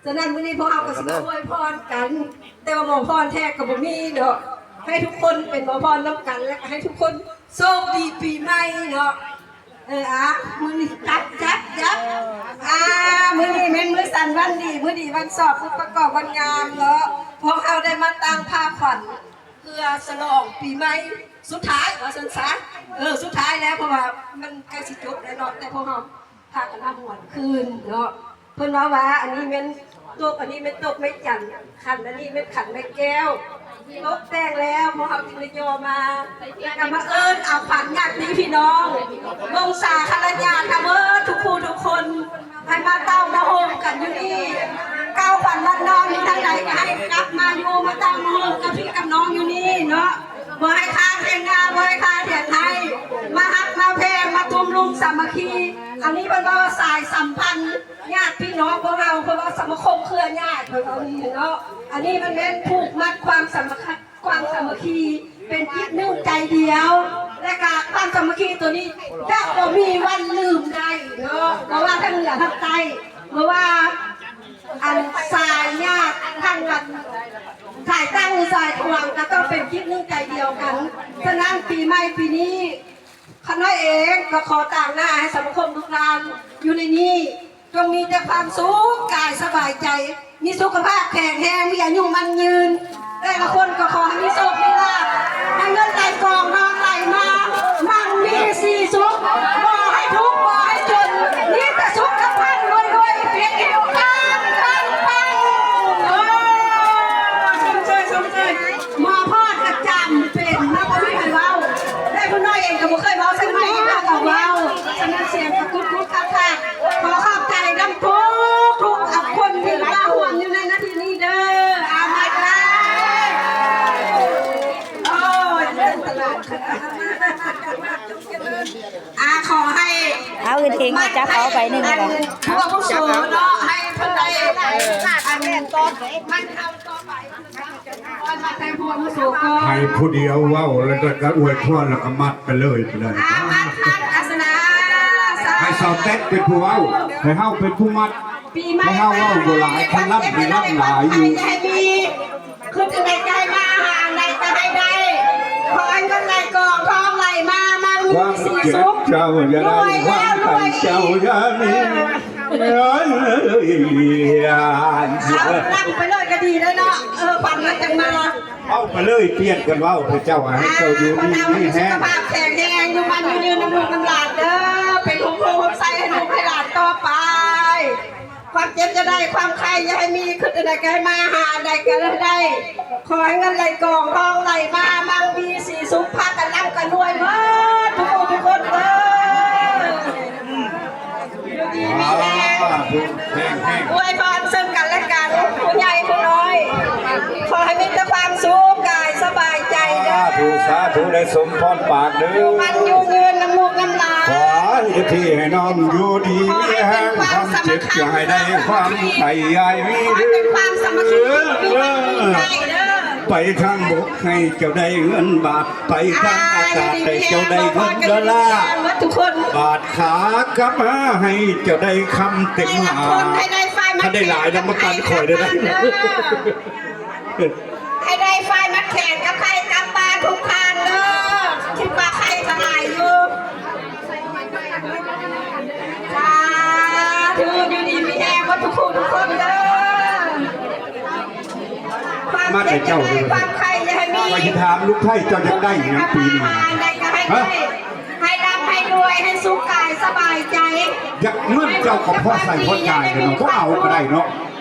ສະນັ້ນ ມື້ນີ້ພວກເຮົາກໍຊິມາອວຍພອນກັນ ແຕ່ວ່າໝໍພອນແທ້ກໍບໍ່ມີເນາະ ໃຫ້ທຸກຄົນເປັນໝໍພອນນຳກັນ ແລະກໍໃຫ້ທຸກຄົນໂຊກດີປີໃໝ່ເນາະ. ເອີ ອາ ມື້ນີ້ຈັບ ຈັບ ຈັບ ອາ ມື້ນີ້ແມ່ນມື້ສັນວັນດີ ມື້ດີວັນຊອບ ມື້ປະກອບວັນງາມເນາະ. ພວກເຮົາໄດ້ມາຕັ້ງພາຂວັນເພື່ອສະຫຼອງປີໃໝ່ສຸດທ້າຍ ວ່າຊັ້ນຊະ ເອີ ສຸດທ້າຍແລ້ວ ເພາະວ່າມັນໃກ້ຊິຈົບແລ້ວເນາະ ແຕ່ພວກເຮົາ ພາກັນມາມ່ວນຄືນເນາະ. ເພິ່ນເວົ້າວ່າ ອັນນີ້ແມ່ນຕົກ ອັນນີ້ແມ່ນຕົກໄມ້ຈັນ ຂັນອັນນີ້ແມ່ນຂັນໄມ້ແກ້ວ ຕົກແຕ່ງແລ້ວ ພວກເຮົາຈຶ່ງໄດ້ຍໍມາ ແລ້ວກໍມາເອີ້ນເອົາຂວັນຍາດຕິພີ່ນ້ອງ ວົງສາຄະລະຍາດນຳເບີດທຸກຜູ້ທຸກຄົນ ໃຫ້ມາເຕົ້າມາໂຮມກັນຢູ່ນີ້ ເກົ້າຂວັນວັນນອນຢູ່ທາງໃດ ກໍໃຫ້ກັບມາຢູ່ ມາເຕົ້າມາໂຮມກັບພີ່ກັບນ້ອງຢູ່ນີ້ເນາະ. ບໍ່ໃຫ້ຄາດຖຽງນາ ບໍ່ໃຫ້ຄາດຖຽງໄຮ່ ມາຮັກມາແພງ ມາຊຸມນຸມສາມັກຄີ. ອັນນີ້ເພິ່ນເວົ້າສາຍສຳພັນຍາດພີ່ນ້ອງພວກເຮົາ ເພິ່ນເວົ້າສະມາຄົມເຄືອຍາດ ເພິ່ນເວົ້ານີ້ເນາະ. ອັນນີ້ມັນແມ່ນຜູກມັດຄວາມສາມັກ ຄະ ຄວາມສາມັກຄີ ເປັນຈິດໜຶ່ງໃຈດຽວ ແລະກະຄວາມສາມັກຄີໂຕນີ້ຈະບໍ່ມີວັນລືມໄດ້ເນາະ. ບໍ່ວ່າທາງເໜືອທາງໃຕ້ ບໍ່ວ່າ ອັນສາຍຍາດທາງກັນ ສາຍຕັ້ງ ສາຍຂວາງ ກໍຕ້ອງເປັນຈິດໜຶ່ງໃຈດຽວກັນ. ສະນັ້ນ ປີໃໝ່ປີນີ້ ຂ້ານ້ອຍເອງກໍຂໍຕາງໜ້າໃຫ້ສະມາຄົມທຸກທ່ານຢູ່ໃນນີ້ ຈົ່ງມີແຕ່ຄວາມສຸກກາຍສະບາຍໃຈ ມີສຸຂະພາບແຂງແຮງ ມີອາຍຸໝັ້ນຍືນ. ແຕ່ລະຄົນກໍຂໍໃຫ້ມີໂຊກມີລາບ ໃຫ້ເງິນໄຫຼກອງທອງໄຫຼມາ ໝັ່ງມີສີສຸກ ບໍ່ໃຫ້ທຸກບໍ່ໃຫ້ຈົນ ມີແຕ່ສຸກກະພັນລວຍໆ ເຮັງໆ ປັງໆ. ໂອ້ ຊົມເຊີຍ ຊົມເຊີຍ. ໝໍພອນກໍຈຳເປັນເນາະ ບໍ່ມີໃຜເວົ້າ ແຕ່ຜູ້ນ້ອຍເອງກໍບໍ່ເຄີຍເວົ້າ ສະໄໝມາກໍເວົ້າ. ສະນັ້ນ ສຽງກະກຸດໆ ຄັກໆ. ຂໍຂອບໃຈນຳທຸກໆ ທຸກຄົນທີ່ມາຮ່ວມຢູ່ໃນນາທີນີ້ເດີ. ອາ ມາເດີ. ໂອ້ຍ ເລື່ອງຕະຫຼາດ ອາ ຂໍໃຫ້ ເອົາເອງ ຈັບເອົາໄປໜຶ່ງ ອັນ ລະ ຜູ້ອາວຸໂສເນາະ ໃຫ້ເພິ່ນໄດ້ ອັນ ມັນເອົາຕໍ່ໄປ ໃຫ້ຜູ້ດຽວເວົ້າ ແລ້ວກໍອວຍພອນ ແລ້ວກໍມັດໄປເລີຍ ໄປເລີຍ. ອາ ມັດ ມັດ ອາສະນາ ໃຫ້ສາວແຕັກເປັນຜູ້ເວົ້າ ໃຫ້ເຮົາເປັນຜູ້ມັດ ໃຫ້ເຮົາເວົ້າບໍ່ຫຼາຍ ຄັນລຳນີ້ລຳຫຼາຍຢູ່. ໃຫ້ມີ ຄືຈັ່ງໃດໃຈມາຫາອັນໃດກໍໃຫ້ໄດ້ ຂໍໃຫ້ເງິນໄຫຼກອງທອງໄຫຼມາ ໝັ່ງມີສີສຸກ ເຈົ້າຢ່າໄດ້ ເຈົ້າຢ່າມີ ເອີ ເອົານຳໄປເລີຍກໍດີແລ້ວເນາະ. ເອີ ຂວັນມັນຈັ່ງມາ ເວົ້າໄປເລີຍ ປ່ຽນກັນເວົ້າ ພະເຈົ້າໃຫ້ເຈົ້າຢູ່ດີມີແຮງ ສຸຂະພາບແຂງແຮງ ຢູ່ໝັ້ນຢູ່ຍືນນຳລູກນຳຫຼານເດີ ເປັນໂຮມໂພໂຮມໄຊໃຫ້ລູກໃຫ້ຫຼານຕໍ່ໄປ. ຄວາມເຈັບຢ່າໄດ້ ຄວາມໄຂ້ຢ່າໃຫ້ມີ ຄິດອັນໃດກໍໃຫ້ມາ ຫາອັນໃດກໍໃຫ້ໄດ້ ຂໍໃຫ້ເງິນໄຫຼກອງທອງໄຫຼມາ ໝັ່ງມີສີສຸກ ພາກັນລ່ຳກັນລວຍເບິດທຸກຜູ້ທຸກຄົນເດີ ຢູ່ດີມີແຮງ ສາທຸ ແຮງໆ ອວຍພອນເຊິ່ງກັນແລະກັນ ຜູ້ໃຫຍ່ຜູ້ນ້ອຍ ຂໍໃຫ້ມີແຕ່ຄວາມສຸກກາຍສະບາຍໃຈເດີ ສາທຸ ສາທຸ ໄດ້ສົມພອນປາກເດີ ຢູ່ໝັ້ນຢູ່ຍືນນຳລູກນຳຫຼານ ຂໍໃຫ້ພີ່ໃຫ້ນ້ອງຢູ່ດີມີແຮງ ຄວາມເຈັບຢ່າໃຫ້ໄດ້ ຄວາມໄຂ້ຢ່າໃຫ້ມີເດີ ໄປທາງບົກໃຫ້ເຈົ້າໄດ້ເງິນບາດ ໄປທາງອາກາດໃຫ້ເຈົ້າໄດ້ເງິນດອນລາ ບາດຂາກັບມາໃຫ້ເຈົ້າໄດ້ຄຳເຕັມຫາ ຄັນໄດ້ຫຼາຍນຳມາປັນຂ້ອຍເດີ ໃຫ້ໄດ້ຝ້າຍມັດແຂນກັບໄຂ່ກັບປາທຸກທ່ານເດີ ຄິດວ່າໄຂ່ກໍຫຼາຍຢູ່ ສາທຸ ຢູ່ດີມີແຮງເບິດທຸກຜູ້ທຸກຄົນເດີ ຄວາມເຈັບຢ່າໄດ້ ຄວາມໄຂ້ຢ່າໃຫ້ມີ ຂ້ອຍຊິຖາມລູກໄພ ເຈົ້າຢາກໄດ້ຫຍັງປີນີ້ ໃຫ້ໄດ້ ຮະ ໃຫ້ລ່ຳໃຫ້ລວຍ ໃຫ້ສຸກກາຍສະບາຍໃຈ ຢາກເງິນເຈົ້າກໍພໍໃຊ້ພໍຈ່າຍເນາະ ບໍ່ເອົາກໍໄດ້ເນາະ.